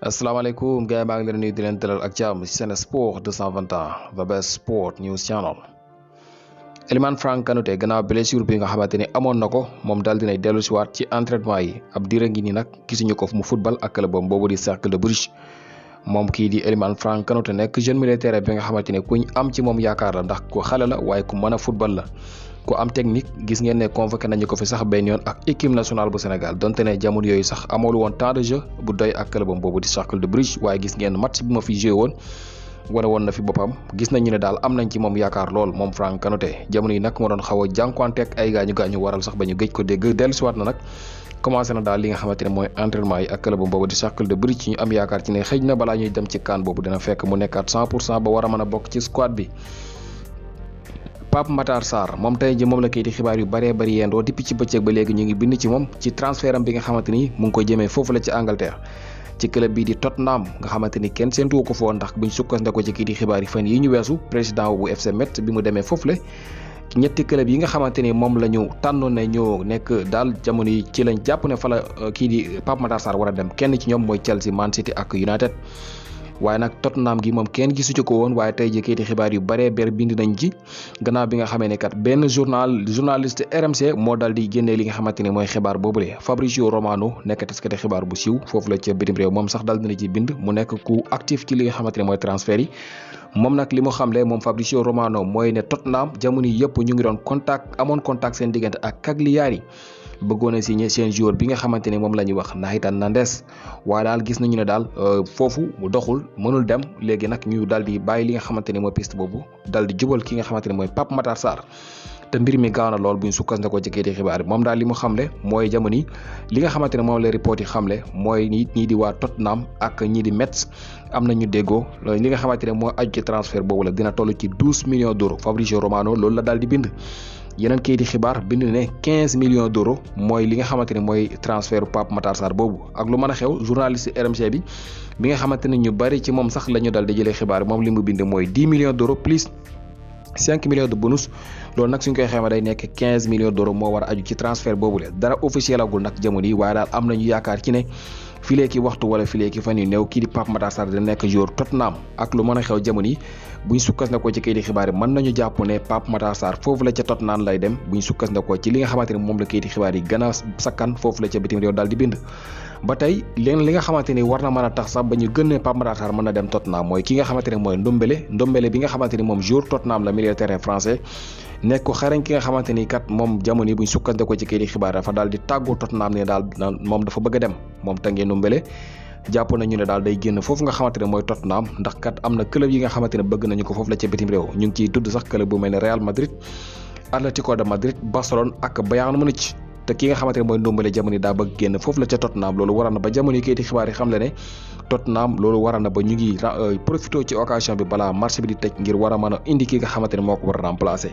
asalaamaaleykum gars yi maa ngi leen nuyu di leen dalal ak jàmm ci Sen Sport 221 the best sport news channel. Elimane Franck Kanouté gannaaw blessure bi nga xamante ni amoon na ko moom daal dinay dellu si waat ci entraînement yi ab diira ngi nii nag gisuñu ko fu mu football ak clubam boobu di Cercle de Bruges. moom kii di Elimane Franck Kanouté nekk jeune militaire bi nga xamante ni kuñ am ci moom yaakaar la ndax ku xale la waaye ku mën a football la. ku am technique gis ngeen ne convoqué nañu ko fi sax benn yoon ak équipe nationale bu Sénégal donte ne jamono yooyu sax amul woon temps de jeu bu doy ak clubam boobu di Cercle de Bruges waaye gis ngeen match bi ma fi joué woon wane woon na fi boppam gis nañu ne daal am nañ ci moom yaakaar lool moom Franck Kanouté jamono yi nag moo doon xaw a jànkuwanteeg ay gaañu waral sax ba ñu gëj ko dégg dellusiwaat na nag commencé na daal li nga xamante ne mooy entraînement yi ak clubam boobu di Cercle de Bruges ñu am yaakaar ci ne xëy na balaa ñuy dem ci CAN boobu dina fekk mu nekkaat 100% ba war a mën a bokk ci squad bi. Pape Matar Sarr moom tey ji moom la kayiti xibaar yu bëree bëri yendoo depuis ci bëccëg ba léegi ñu ngi bind ci moom ci transfert am bi nga xamante ni mu ngi koy jëmee foofu la ci Angleterre ci club bii di Tottenham nga xamante ni kenn séentuwu ko foon ndax buñ sukkandiku ci kayiti xibaar yi fan yi ñu weesu président bu FC Metz bi mu demee foofu la ñetti club yi nga xamante ni moom la ñu tànnoon ne ñoo nekk daal jamono yi ci lañ jàpp ne fa la kii di Pape Matar Sarr war a dem kenn ci ñoom mooy Chelsea, Man City ak United. waaye nag Tottenham gi moom kenn gisu ci ko woon waaye tey jii kayiti xibaar yu bëree bëri bind nañ ci gannaaw bi nga xamee ne kat benn journaliste RMC moo daal di génnee li nga xamante ni mooy xibaar boobule Fabrizio Romano nekk taskati xibaar bu siiw foofu la ca bitim réew moom sax daal dina ci bind mu nekk ku actif ci li nga xamante ne mooy transfert yi moom nag li mu xamle moom Fabrizio Romano mooy ne Tottenham jamono yëpp ñu ngi doon amoon contact seen diggante ak Cagliari bëggoon a signé seen joueur bi nga xamante ni moom la ñuy wax Nahitan Nandes waaye daal gis nañu ne daal foofu mu doxul mënul dem léegi nag ñu daal di bàyyi li nga xamante ni mooy piste boobu daal di jubal ki nga xamante ni mooy Pape Matar Sarr te mbir mi gaaw na lool buñ sukkandikoo ci kayiti xibaar bi moom daal li mu xamle mooy jamono li nga xamante ne moom la report yi xamle mooy nit ñii di waa Tottenham ak ñii di Metz am nañu déggoo li nga xamante ne moo aju ci transfert boobu la dina toll ci 12 millions d'euros Fabrizio Romano loolu la daal di bind. yeneen kayiti xibaar bind ne 15 millions d'euros mooy li nga xamante ne mooy transfert Pape Matar Sarr boobu ak lu mën a xew journaliste RMC bi nga xamante ne ñu bari ci moom sax la ñu dal di jëlee xibaar moom li mu bind mooy 10 millions d'euros plus 5 millions de bonus loolu nag suñ koy xayma day nekk 15 millions d'euros moo war a aju ci transfert boobu le dara officiel agul nag jamono yi waaye daal am nañu yaakaar ci ne filee ki waxtu wala filee ki fan yu néew kii di Pape Matar Sarr dina nekk joueur Tottenham ak lu mën a xew jamono yi buñ sukkandikoo ci kayiti xibaar yi mën nañu jàpp ne Pape Matar Sarr foofu la ca Tottenham lay dem buñ sukkandikoo ci li nga xamante ne moom la kayiti xibaar yi gën a sakkan foofu la ca bitim réew daal di bind ba tey leen li nga xamante ni war na mën a tax sax ba ñu gën ne Pape Matar Sarr mën na dem Tottenham mooy ki nga xamante ne mooy Ndombele bi nga xamante ni moom joueur Tottenham la milieu terrain français nekk ko xarañ ki nga xamante ni kat moom jamono yi buñ sukkandikoo ci kayiti xibaar dafa daal di tàggoo Tottenham ne daal moom dafa bëgg a dem moom tàngee Ndombele jàpp nañu ne daal day génn foofu nga xamante ne mooy Tottenham ndax kat am na club yi nga xamante ne bëgg nañu ko foofu la ca bitim réew ñu ngi ciy tudd sax club bu mel ne Real Madrid, Atlético de Madrid, Barcelone ak Bayern Munich te ki nga xamante ne mooy Ndombele jamono daa bëgg génn foofu la ca Tottenham loolu waral na ba jamono yi kayiti xibaar yi xam le ne Tottenham loolu waral na ba ñu ngi profité ci occasion bi balaa marché bi di tëj ngir war a mën a indi ki nga xamante ne moo ko war a remplacer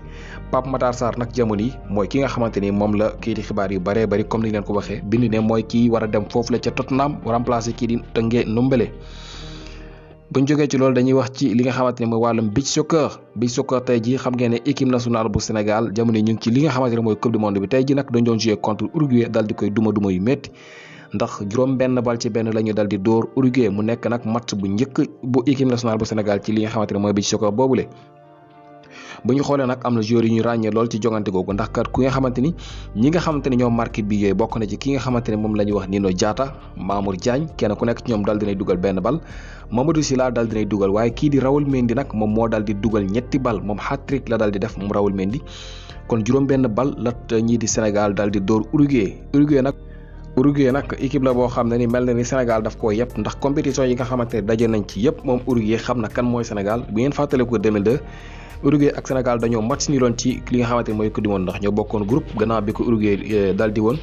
Pape Matar Sarr nag jamono yi mooy ki nga xamante ni moom la kayiti xibaar yu bëree bëri comme ni leen ko waxee bind ne mooy kii war a dem foofu la ca Tottenham remplacer kii di tëngee Ndombele. buñ jógee ci loolu dañuy wax ci li nga xamante ne mooy wàllum beach soccer tey jii xam ngeen ne équipe nationale bu Sénégal jamono yi ñu ngi ci li nga xamante ne mooy coupe du monde bi tey jii nag dañ doon jouer contre Uruguay dal di koy duma yu métti ndax juróom benn bal ci benn la ñu dal di dóor Uruguay mu nekk nag match bu njëkk bu équipe nationale bu Sénégal ci li nga xamante ne mooy beach soccer boobule. bu ñu xoolee nag am na joueurs yu ñu ràññee lool ci jogante googu ndax kat ku nga xamante ni ñi nga xamante ne ñoo marqué bi yooyu bokk na ci ki nga xamante ne moom la ñuy wax Nino Diatta, Mamour Diagne kenn ku nekk ci ñoom dal dinay dugal benn bal Mamadou Sylla dal dinay dugal waaye kii di Raoul Mendy nag moom moo dal di dugal ñetti bal moom hat-trick la dal di def moom Raoul Mendy kon juróom benn bal la ñii di Sénégal dal di dóor Uruguay nag équipe la boo xam ne ni mel na ni Sénégal daf koo yëpp ndax compétition yi nga xamante ne daje nañ ci yëpp moom Uruguay xam na kan mooy Sénégal bu ngeen fàttaliku 2002 Uruguay ak Sénégal dañoo match ni loon ci li nga xamante ne mooy coupe du monde ndax ñoo bokkoon groupe gannaaw bi ko Uruguay dal di woon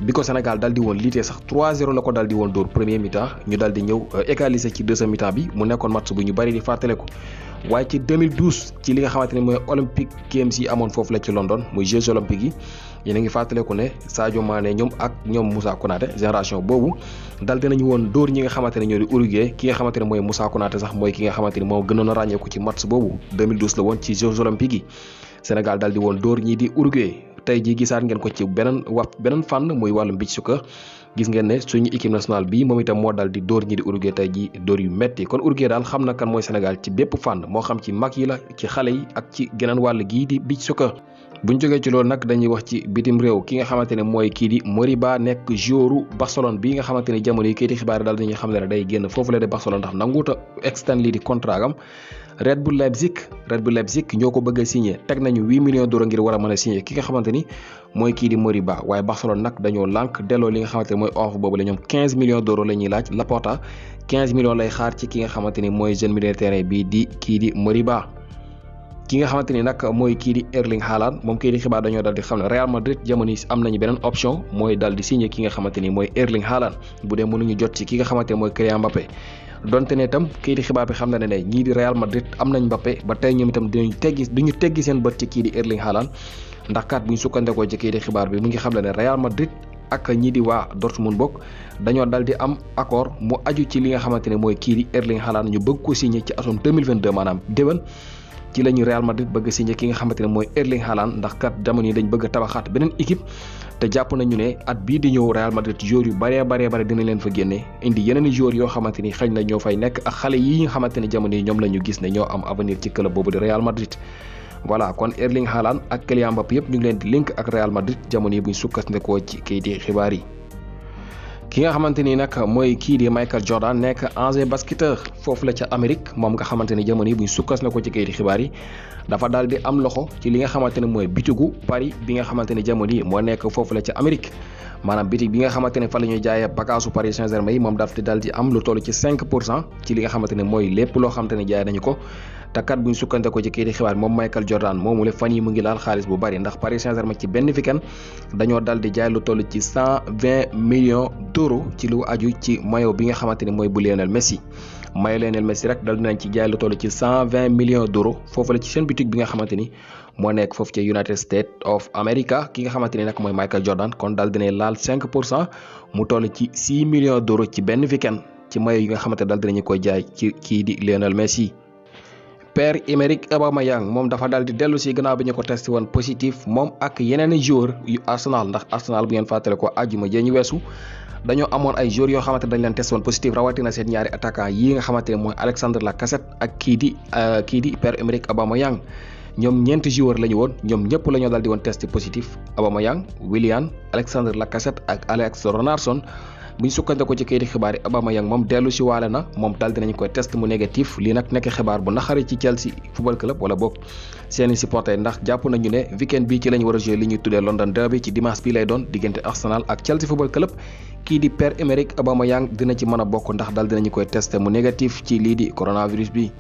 bi ko Sénégal dal di woon liitee sax 3-0 la ko dal di woon dóor premier mi-temps ñu dal di ñëw égaliser ci deuxième mi-temps bi mu nekkoon match bu ñu bari di fàttaliku waaye ci 2012 ci li nga xamante ne mooy Olympic Games yi amoon foofu la ci London muy Jeux olympiques yi yéen a ngi fàttaliku ne Sadio Mané ñoom ak ñoom Moussa Konaté génération boobu dal dinañu woon dóor ñi nga xamante ne ñoo di Uruguay ki nga xamante ne mooy Moussa Konaté sax mooy ki nga xamante ni moo gënoon a ràññeeku ci match boobu 2012 la woon ci Jeux olympiques yi Sénégal dal di woon dóor ñii di Uruguay tey jii gisaat ngeen ko ci beneen fànn muy wàllum beach soccer gis ngeen ne suñu équipe nationale bi moom itam moo dal di dóor ñi di Uruguay tey ji dóor yu metti kon Uruguay daal xam na kan mooy Sénégal ci bépp fànn moo xam ci mag yi la ci xale yi ak ci geneen wàll gii di beach soccer. buñ jógee ci loolu nag dañuy wax ci bitim réew ki nga xamante ne mooy kii di Moriba nekk joueur Barcelone bi nga xamante ne jamono yi kii di xibaar daal dañuy xam ne day génn foofu la de Barcelone ndax nanguuta extend lii di contrat am Red Bull Leipzig ñoo ko bëgg a signé teg nañu 8 millions d'euros ngir war a mën a signé ki nga xamante ni mooy kii di Moriba waaye Barcelone nag dañoo lànk delloo li nga xamante ne mooy offre boobu la ñoom 15 millions d'euros la ñuy laaj Laporta 15 millions lay xaar ci ki nga xamante ni mooy jeune milieu de terrain bi di kii di Moriba. ki nga xamante ni nag mooy kii di Erling Haaland moom kii di xibaar dañoo dal di xam ne Real Madrid jamono yi am nañu beneen option mooy dal di signé ki nga xamante ni mooy Erling Haaland bu dee mënuñu jot ci ki nga xamante ni mooy Kylian Mbappé donte ne itam kii di xibaar bi xam na ne ñii di Real Madrid am nañ Mbappé ba tey ñoom itam duñu teggi seen bët ci kii di Erling Haaland ndax kat buñ sukkandekoo ci kii di xibaar bi mu ngi xam ne Real Madrid ak ñii di waa Dortmund bokk dañoo dal di am accord mu aju ci li nga xamante ne mooy kii di Erling Haaland ñu bëgg ko signé ci atum 2022 maanaam déwén ci la ñu Real Madrid bëgg signé ki nga xamante ne mooy Erling Haaland ndax kat jamono yi dañ bëgg a tabaxaat beneen équipe te jàpp nañu ne at bii di ñëw Real Madrid joueurs yu bare dina leen fa génne indi yeneen joueurs yoo xamante ni xëy na ñoo fay nekk ak xale yi nga xamante ne jamono yi ñoom la ñu gis ne ñoo am avenir ci club boobu di Real Madrid. voilà kon Erling Haaland ak Kylian Mbappé yëpp ñu ngi leen di link ak Real Madrid jamono yi buñ sukkandikoo ci kayiti xibaar yi. ki nga xamante ni nag mooy kii di Michael Jordan nekk ancien basketteur foofu la ca Amérique moom nga xamante ni jamono yi buñ sukkas na ko ci kayiti xibaar yi dafa daal di am loxo ci li nga xamante ne mooy bitigu Paris bi nga xamante ni jamono yi moo nekk foofu la ca Amérique maanaam bitig bi nga xamante ne fa la ñuy jaayee bagaasu Paris Saint-Germain yi moom daf di daal di am lu toll ci 5% ci li nga xamante ne mooy lépp loo xamante ne jaay nañu ko te kat buñ sukkandekoo ci kii di xibaar moom Michael Jordan moomu le fan yi mu ngi laal xaalis bu bari ndax Paris Saint-Germain ci benn week-end dañoo dal di jaay lu toll ci 120 millions d'euros ci lu aju ci maillot bi nga xamante ne mooy bu Lionel Messi maillot Lionel Messi rek dal dinañ ci jaay lu toll ci 120 millions d'euros foofu la ci seen boutique bi nga xamante ni moo nekk foofu ci United States of America ki nga xamante ni nag mooy Michael Jordan kon dal dina laal 5% mu toll ci 6 millions d'euros ci benn week-end ci maillot yi nga xamante dal dinañu koy jaay ci kii di Lionel Messi. Pierre-Emerick Aubameyang moom dafa dal di dellu si gannaaw bi ñu ko testé woon positif moom ak yeneen joueur yu Arsenal ndax Arsenal bu ngeen fàttale ko àjjuma jee ñu weesu dañoo amoon ay joueurs yoo xamante dañ leen testé woon positif rawatina seen ñaari attaquant yi nga xamante ne mooy Alexandre Lacazette ak kii di Pierre-Emerick Aubameyang ñoom ñeenti joueurs la ñu woon ñoom ñëpp la ñoo dal di woon testé positif Aubameyang Willian Alexandre Lacazette ak Alex Runarsson buñ sukkandikoo ci kayiti xibaar yi Aubameyang moom dellu si waale na moom dal dinañ koy test mu négatif lii nag nekk xibaar bu naxari ci Chelsea football club wala boog seeni supporter ndax jàpp nañu ne weekend bi ci lañ war a jouer li ñuy tuddee London Derby ci dimanche bi lay doon diggante Arsenal ak Chelsea football club kii di Pierre-Emerick Aubameyang dina ci mën a bokk ndax dal dinañu koy test mu négatif ci lii di coronavirus bi.